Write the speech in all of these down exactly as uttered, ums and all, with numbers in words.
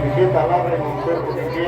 Niki salam ring unsur puniki.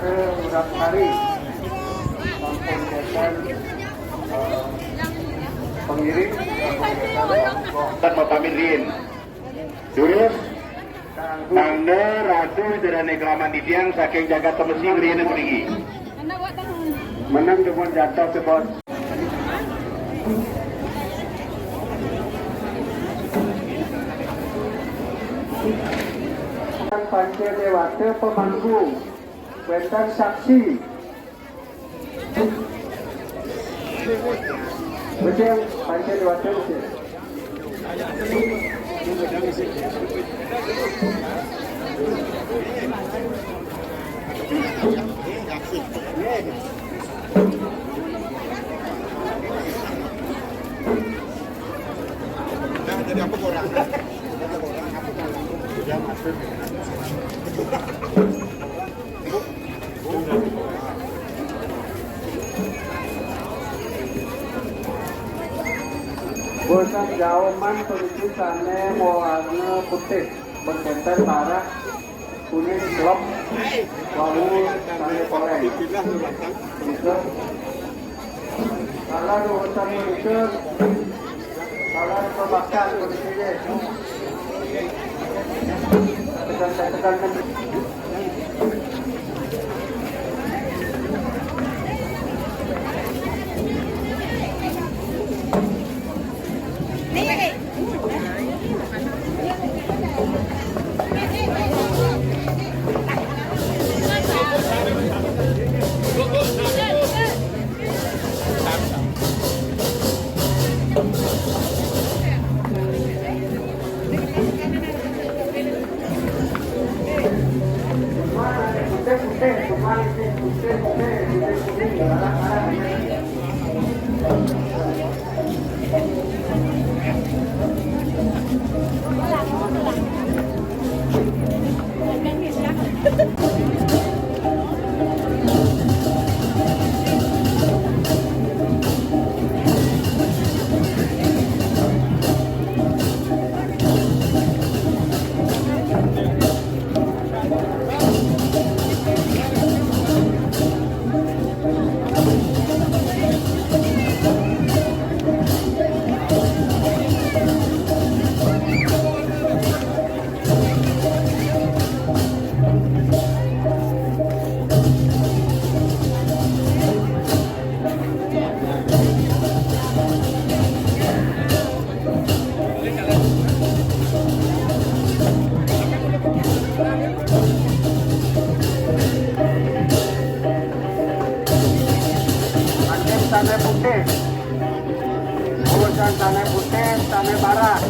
Urang Sari, sampun kénten, eh, pengiring, sampun kénten, dan mau pamit riin. Durus, tangtu, ratu, jarané kelaman titiang saking jagat Temesi, riin puniki. Menang demen jatuh ke bos. Panca Déwata pemangku. Wénten saksi. Betul, Panca Déwata betul. Nah, jadi apa kurang? Apa kurang? Apa kurang? Udah masuk. Bosan jauman pencuci sané mawarna putih, berkenter parah, kuning, kelop, wau, sané poléng. Salah urusan meluncur, salah pembakan kondisinya. Tekan, tekan, tekan. Sané putih, urusan sané putih, sané barat.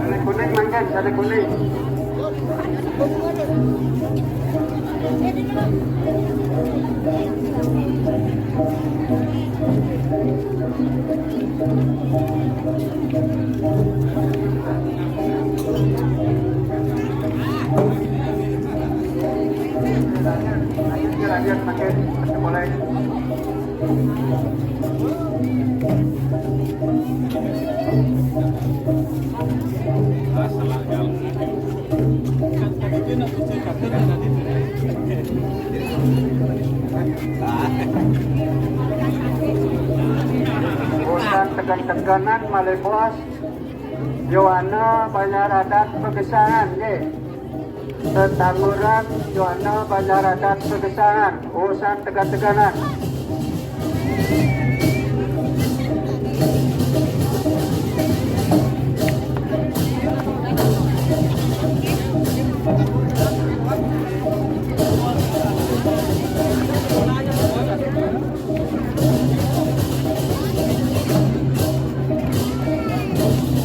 Sané kuning mangkin, sané kuning. Bosan tekan-tekanan malih bos. Yowana Banjar Adat Pegesangan, nggih. Tetangguran Yowana Banjar Adat Pegesangan, urusan tekan-tekanan.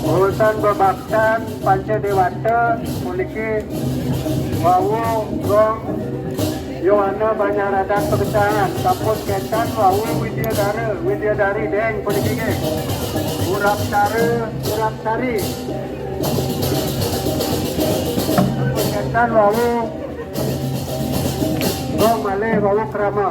Urusan bebaktan Panca Déwata puniki wau gong Yowana Banjar Adat Pegetangan, sampun kénten wau widyadara, widyadari déng puniki nggih. Urap cara, urap sari. Sampun kénten wau, gong malih wau krama.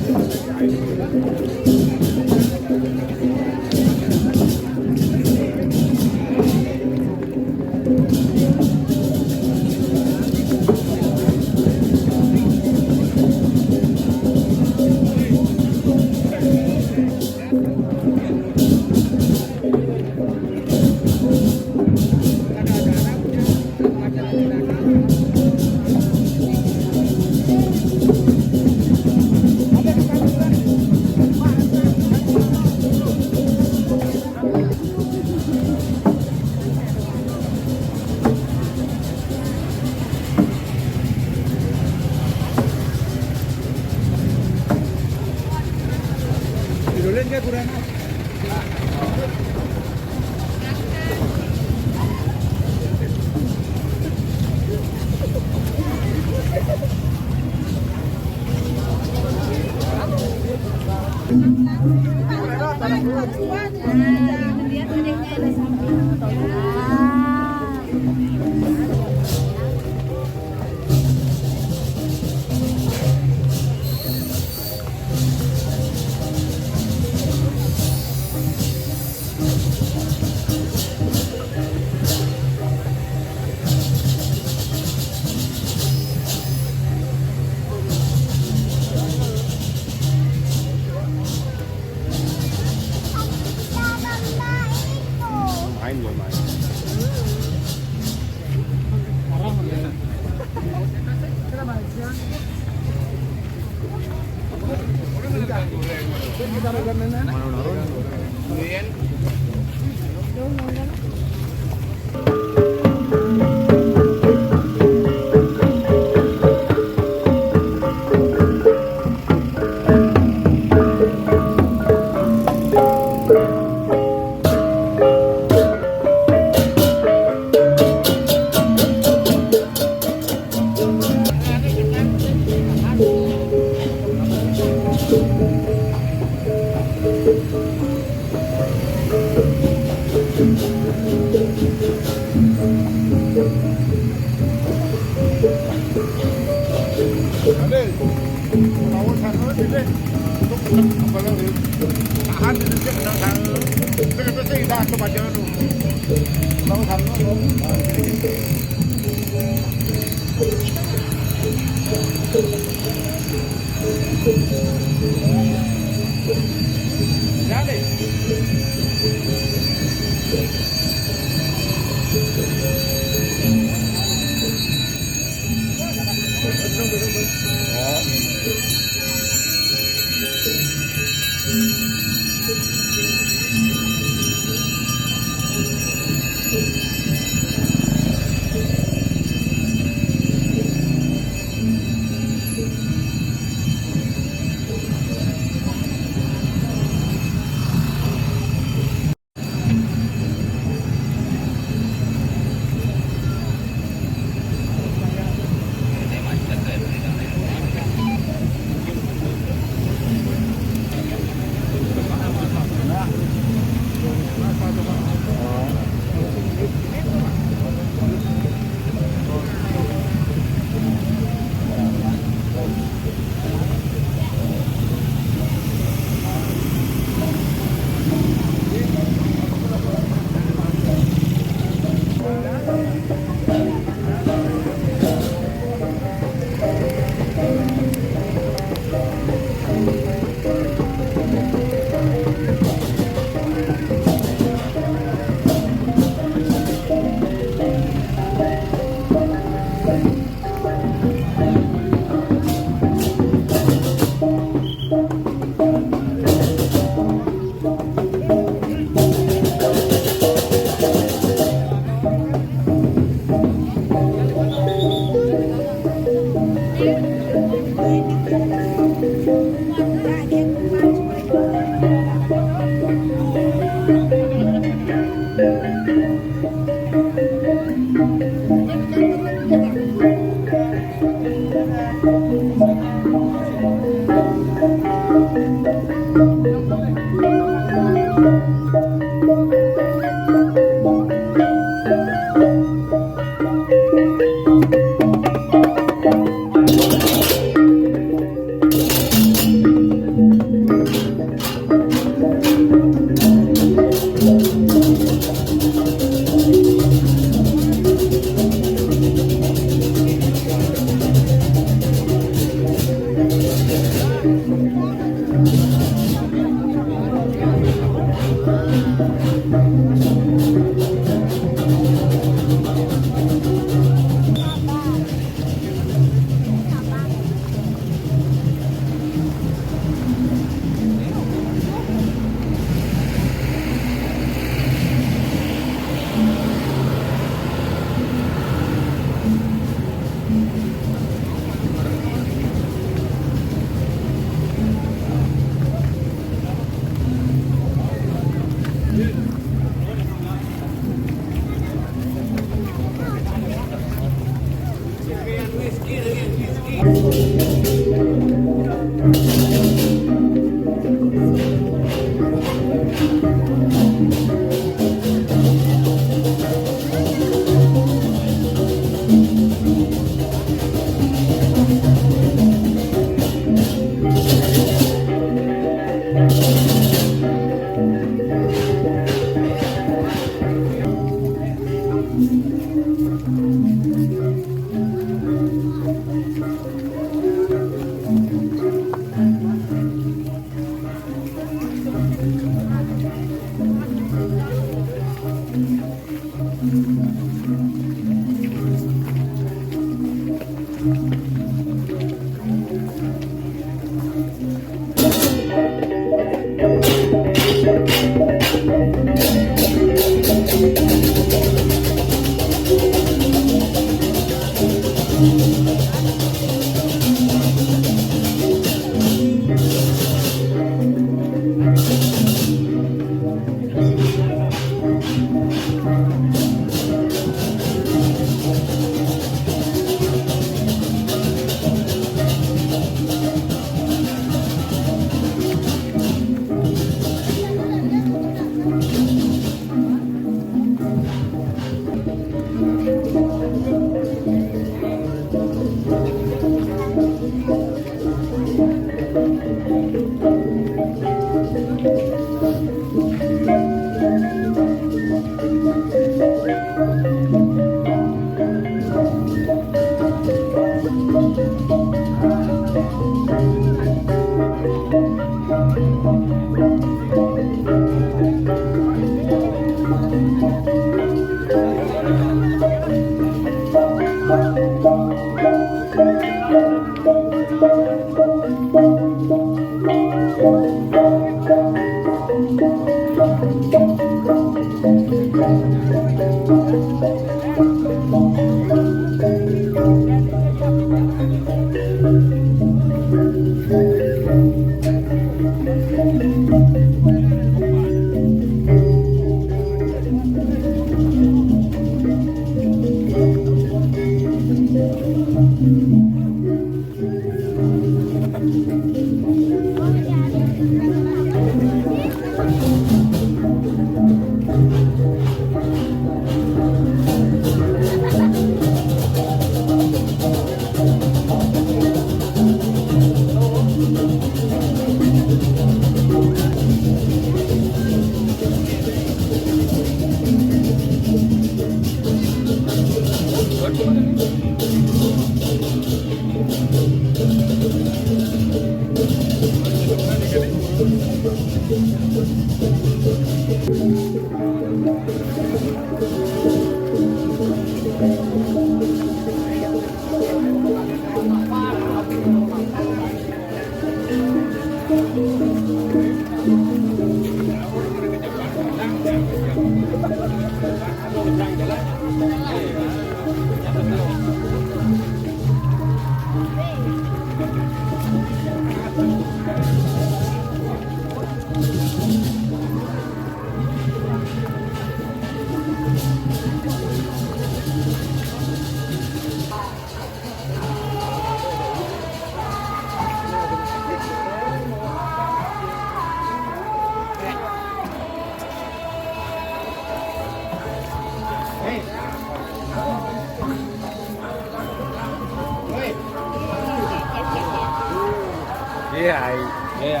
Iya, ai. Iya.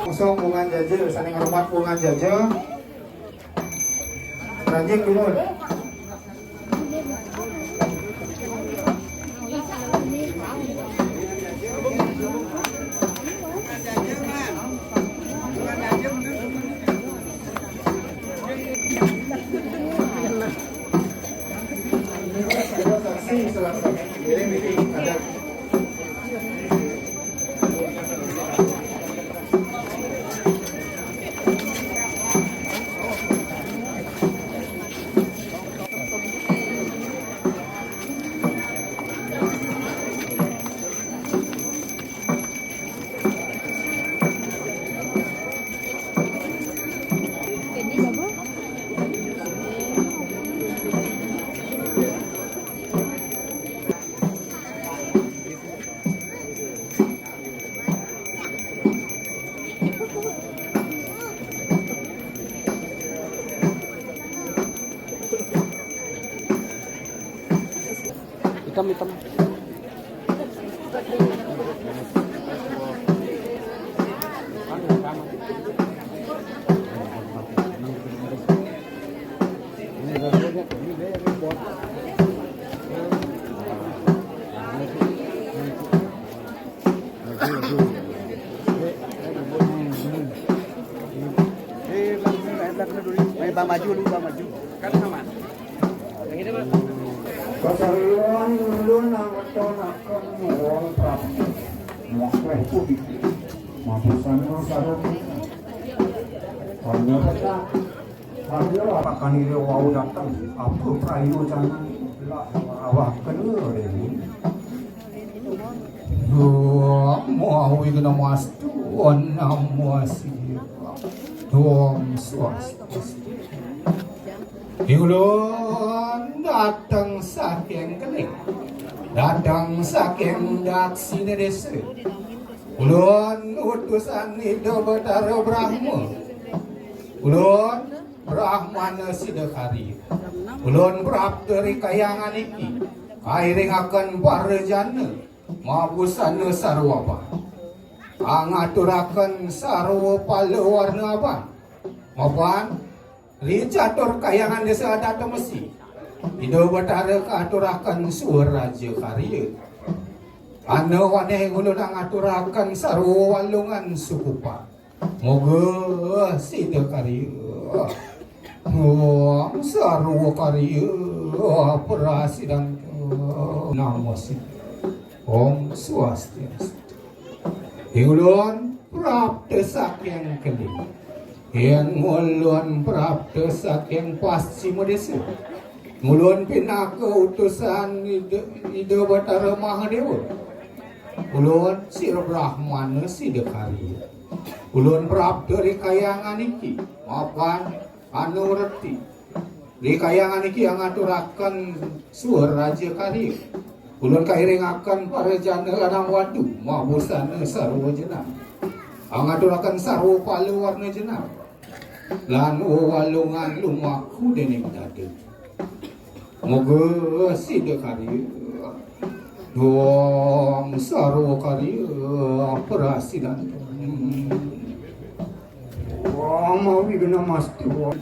Kosong bungan jaja, saling hormat bungan jaja. Rajin dulu. Hitam, hitam. Bang maju lu, bang maju. Kan sama. Kasarian ulun angkatonaken wong Prabu. Wah, weh, putih. Mapusan sarung. Hanya pecah. Hanya apa kan ini wau datang? Apa prayojanan? Lah, awak kena ini. Wah, mau ini kena mas tuan nama sih. Tuan swasta. Ulun dateng saking Keling, dateng saking daksina desa. Ulun utusan Ida Batara Brahma. Ulun Brahmana Sida Karya. Ulun prapta ri kahyangan iki, kairingaken para jana mabusana sarwa abang. Angaturaken sarwa pala warna abang. Mapan Ri catur kahyangan desa adat mesi, Ida Batara kaaturaken swaraja karya. Ana waneh ulun angaturaken sarwa walungan sukupa. Moga sida karya. Om sarwa karya prasidan. Namo sida. Om Swastiastu. Ulun prapta saking Keling. Yen ulun prapta saking Pascima Desa. Ulun pinaka utusan Ida, Ida Batara Mahadewa. Ulun sira Brahmana Sida Karya. Ulun prapta ri kahyangan iki. Mapan anu reti. Ri kahyangan iki angaturaken swaraja karya. Ulun kairingaken para jana lanang wadu, mabusana sarwa jenam. Angaturaken sarwa pala warna jenam. Lan wewalungan lumaku dening dada. Moga sida karya. Dong sarwa karya prasidan. Wah, mawi gena mas tuwa.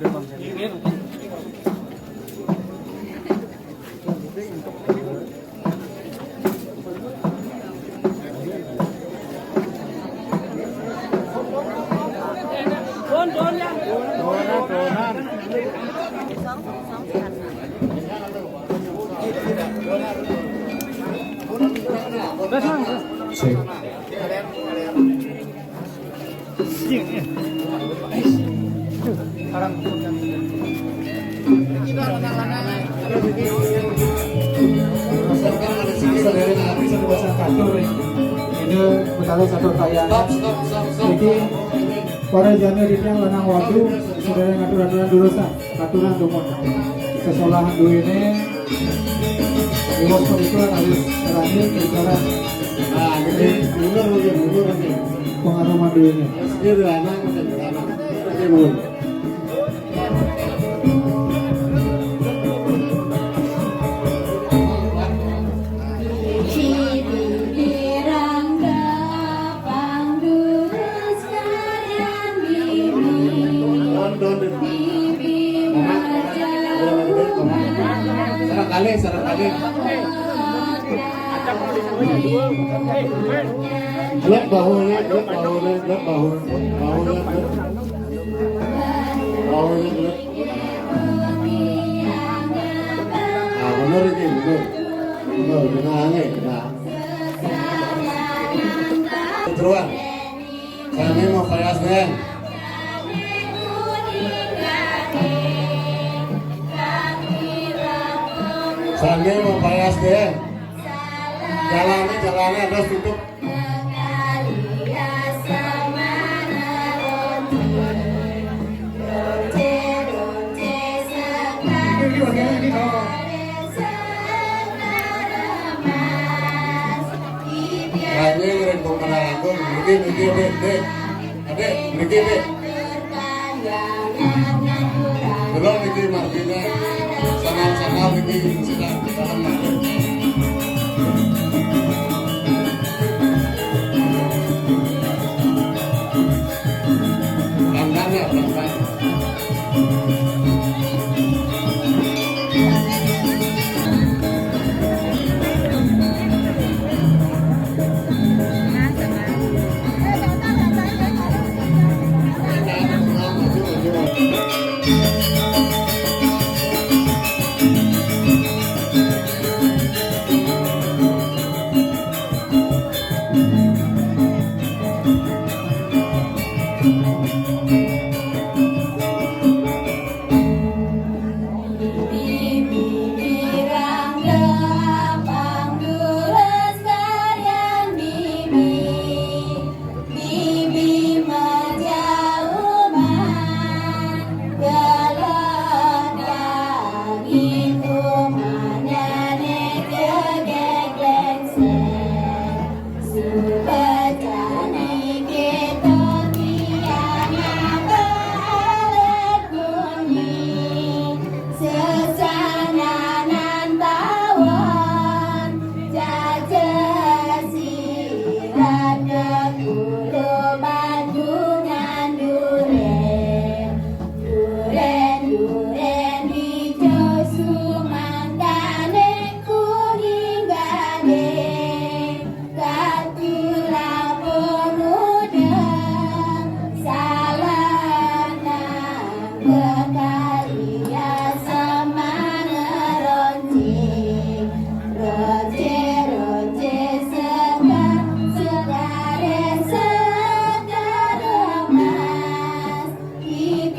Sip. Misalkan ada sini saudara nanti satu pasang kantor nih. Ini betul satu kayak. Stop, stop, stop, stop. Jadi, para janda di tiang lanang waktu, saudara ngatur aturan dulu, sah. Aturan tuh, Mon. Kesalahan dulu ini, iwas pun itu harus terakhir bicara. Nah, jadi mundur lagi, mundur lagi. Pengaruh dulu ini. Iya, anak, anak. Oke, mundur. Sarang kali, sarang kali. Gelap bahunya, gelap bahunya, gelap bahu, bahunya, gelap. Bahunya, gelap. Nah, bener ini, bener. Bener, kena angin, kena. Teruan. Sami mau payas deh. Sami mau payas deh. Jalannya, jalannya terus tutup. Kami ngirim pemenang agung, mungkin, mungkin, dek, dek. Adek, mriki, Dik. Delok niki margine. Sangat-sangat niki sidak di dalam margin. Pelan-pelan ya, pelan-pelan.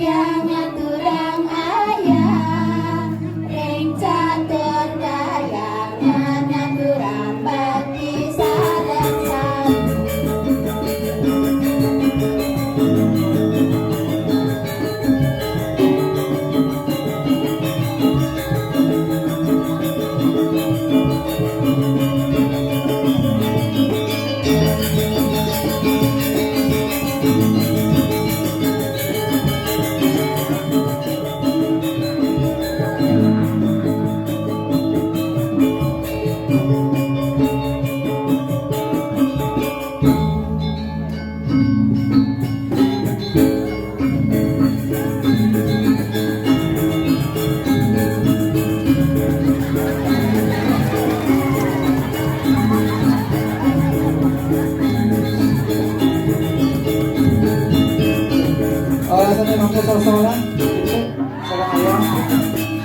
Titiang ngaturang ayah, ring catur kayangan ngaturang bakti sareng sami. Alasannya mampu sosokan, salah ayam.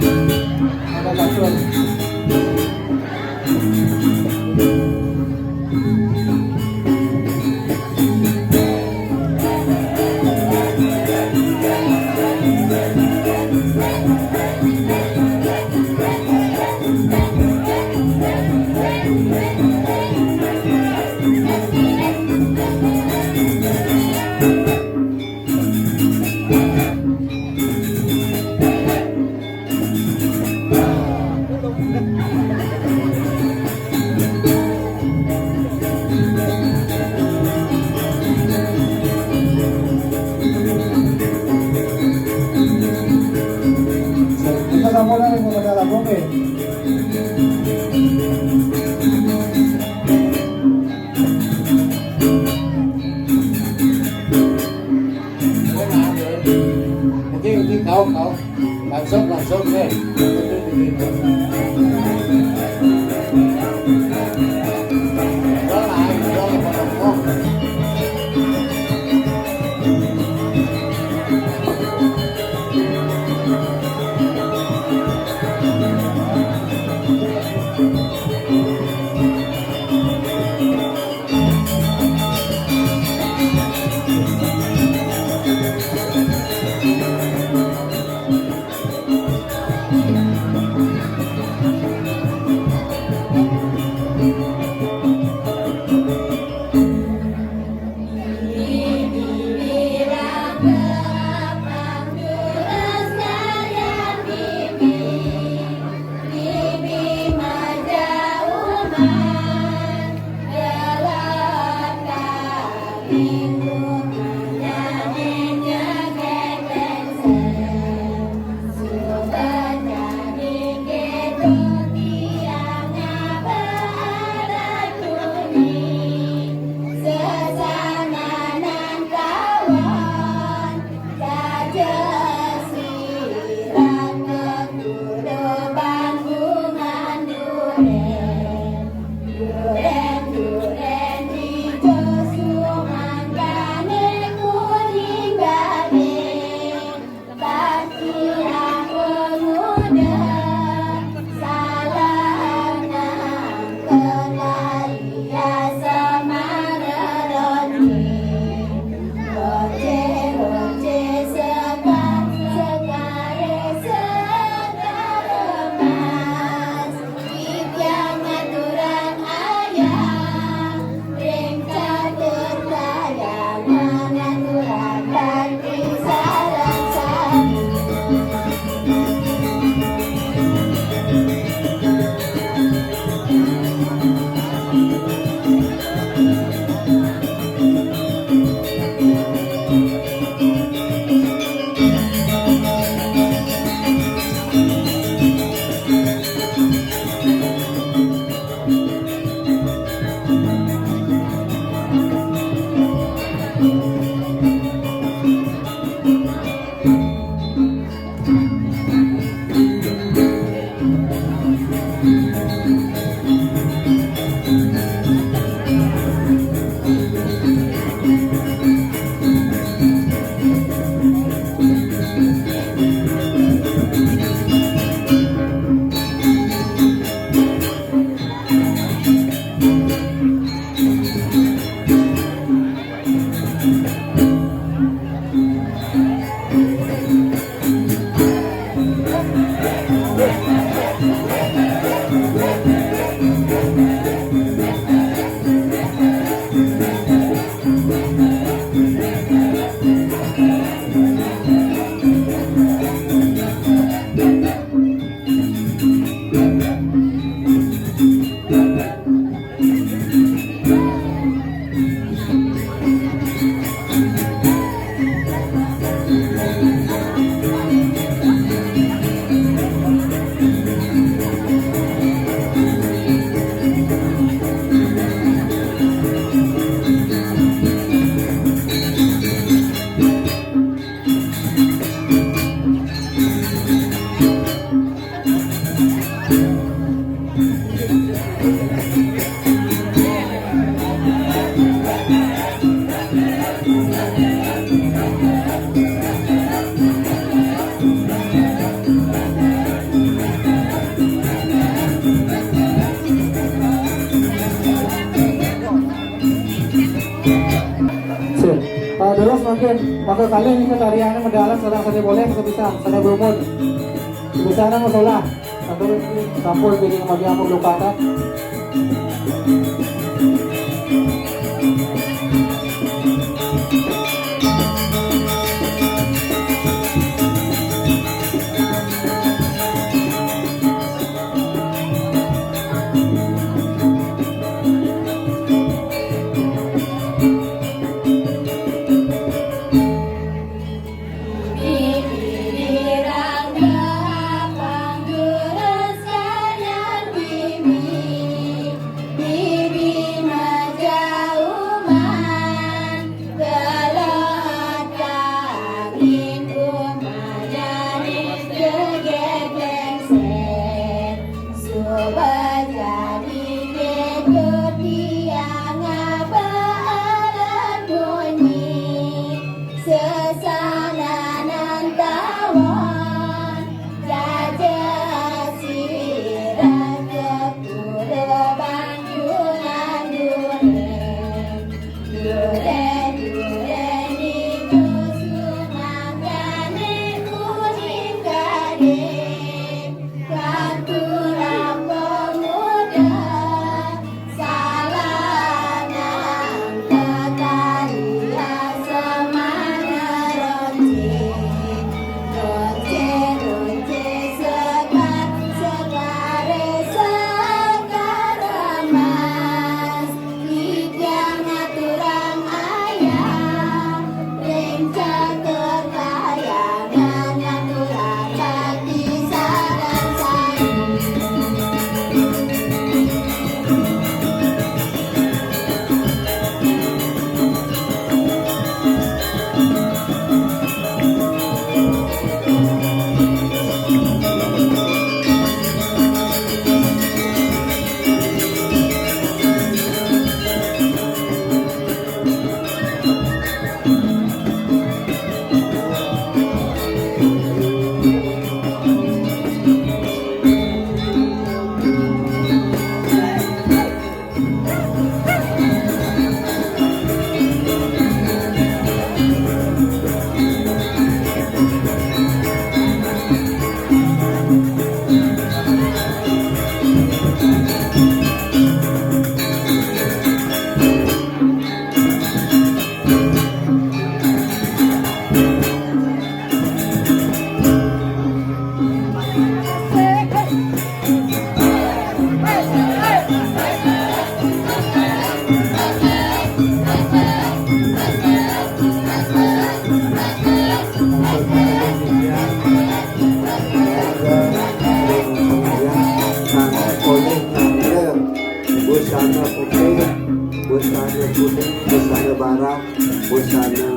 Esta es la bola de Guadalajara, profe. Buena, eh. Aquí, aquí, cao, cao. Làm sốt, làm sốt, ok. Đó là ai? Đó là Mungkin, maksud kalian ini tariannya mendalam, sedang saya boleh, saya bisa, saya berumur. Bisa nang masalah. Tapi sampun jadi kemajuan aku lupakan. Busana putih, busana kuning, busana barang, busana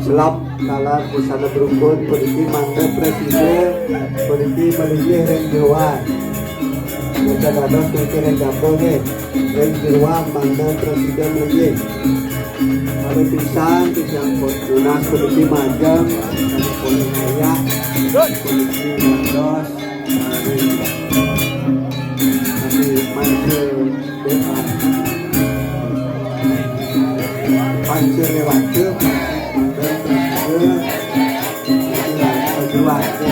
selap, talar, busana berukun, puniki mangda prasida, puniki malinggih ring jeroan. Nika dados puniki ring dapur nggih, ring jeroan mangda prasida malinggih. Kalih pisan titiang pun nunas puniki majeng, puniki ngayak, puniki ngantos, mari, mari manca doa. Panca Dewata, mangda prasida, mari, mari, mari, mari,